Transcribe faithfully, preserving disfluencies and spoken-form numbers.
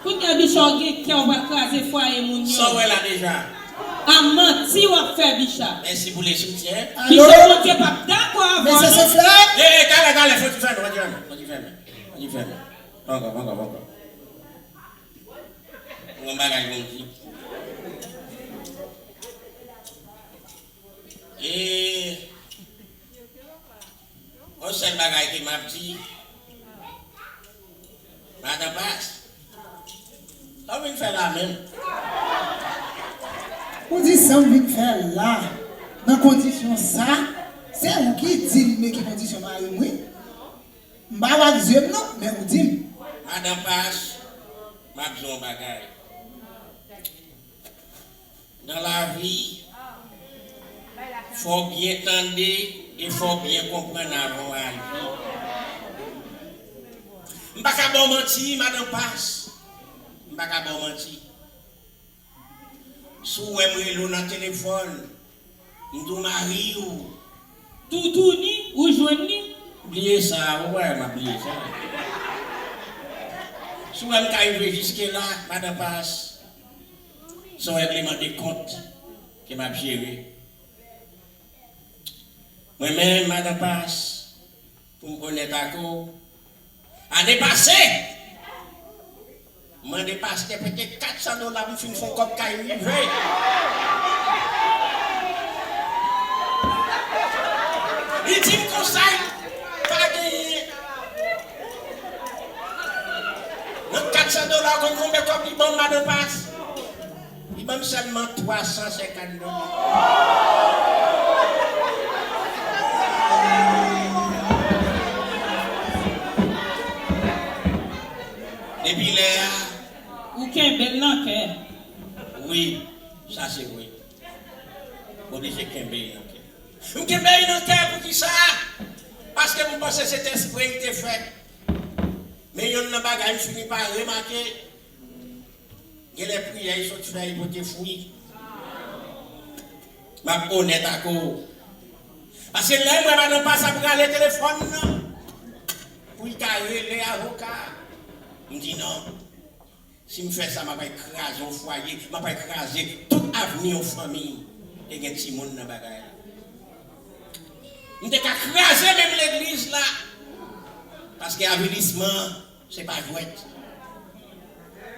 Kounye a, Bicha, w gen kè, w pral kraze fwaye moun yo. Sa w wè la deja? A manti w ap fè, Bicha. Mèsi pou leswityen. Bicha, Bondye p ap dakò avè w non. E, e, talè, talè, fò ti fèmen, fò ti fèmen, fò ti fèmen, fò ti fèmen. Ankò, ankò, ankò. Yon bagay pou m di. E yon sèl bagay ke m ap di, Madan Pas, sa w vin fè la menm? Ou di sa m vin fè la, nan kondisyon sa, se ou ki di m men ki kondisyon mari m wi. M pa wè ak zye m non, men ou di m. Madan Pas, m ap di w yon bagay. Nan lavi, fò w byen tande e fò w byen konprann avan w aji. M pa ka ba w manti, Madan Pas. M pa ka ba w manti. Si w wè m rele w nan telefòn, m di w mari w. Toutouni, ou jwenn li? Bliye sa, ou wè m ap bliye sa. Si w wè m ka rive jiske la, Madan Pas, se yon règleman de kont ke m ap jere. Mwen menm, Madan Pas, pou m onèt ak ou, ane pase, m mande pastè prete kat san dola pou m fin fè yon kòb kay rive. Li di m konsa, pa genyen. Nan kat san dola, ou konn konbyen kòb li ban m, Madan Pas? Li ban m sèlman twa san senkant dola. Depi lè a. Ou kenbe l nan kè. Wi, sa se vre. M oblije kenbe l nan kè. M kenbe l nan kè poukisa? Paske m panse se te espre li te fè. Men yonn nan bagay m fini pa remake. Genlè priyè y sot fè y pote fwi. M ap onèt ak ou. Paske lè m wè madan Pas ap rale telefòn nan pou l ka rele avoka, m di non. Si m fè sa, m ap al kraze yon fwaye, m ap al kraze tout avni yon fanmi e gen timoun nan bagay la. M te ka kraze menm legliz la. Paske avilisman se pa jwèt.